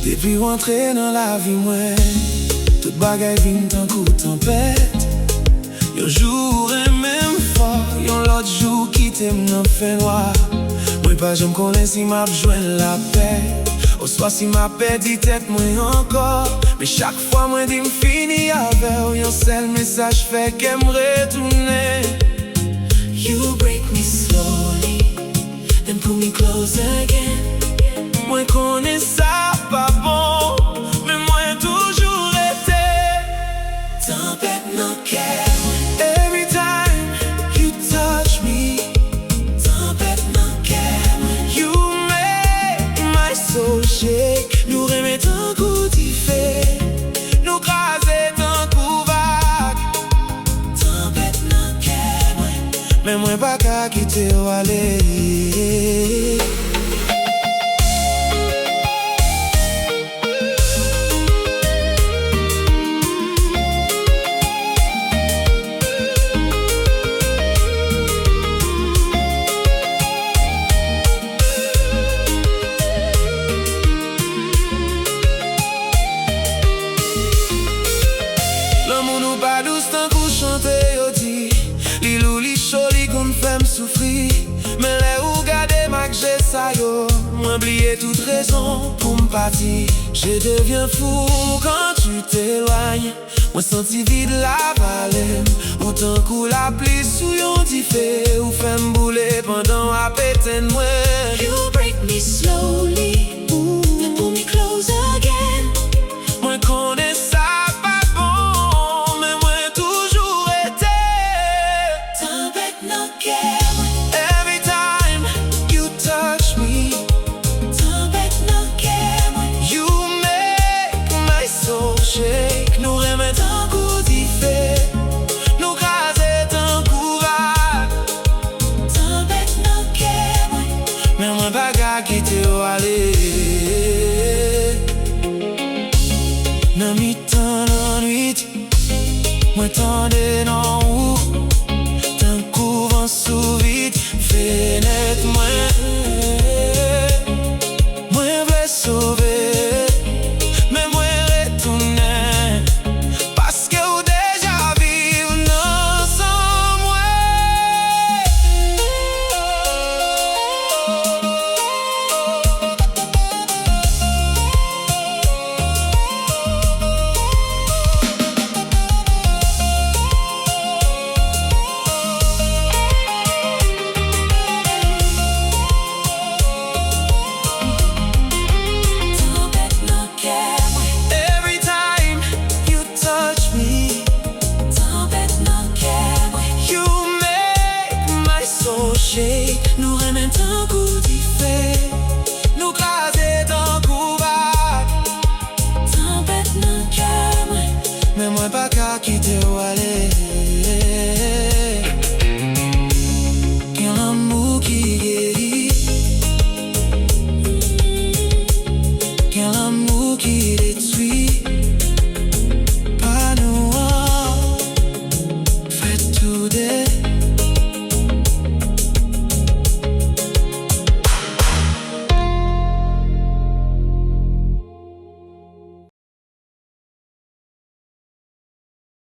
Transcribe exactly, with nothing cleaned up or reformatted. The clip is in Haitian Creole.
Depi w antre nan lavi mwen, tout bagay vin tankou tanpèt. Yon jou ou renmen m fò, yon lòt jou ou kite m nan fènwa. Mwen pa janm konnen si m ap jwenn lapè, oswa si m ap pèdi tèt mwen ankò. Men chak fwa mwen di m fini avè w, yon sèl mesaj fè kè m retounen. You break me slowly, then pull me close again. Mwen konnen sa pa bon, men mwen toujou rete. Tanpèt nan kè mwen. Every time you touch me, tanpèt nan kè mwen. You make my soul shake. Nou renmen tankou dife, nou kraze tankou vag. Tanpèt nan kè mwen, men mwen pa ka kite w ale. Lanmou nou pa dous tankou chante yo di. Li lou, li cho, li konn fè m soufri. Men lè ou gade m ak je sa yo, mwen bliye tout rezon pou m pati. Je deviens fou quand tu t'éloignes. Mwen santi vid la vale m. Ou tankou lapli sou yon dife. Ou fè m boule pandan w ap etenn mwen. You break me slowly,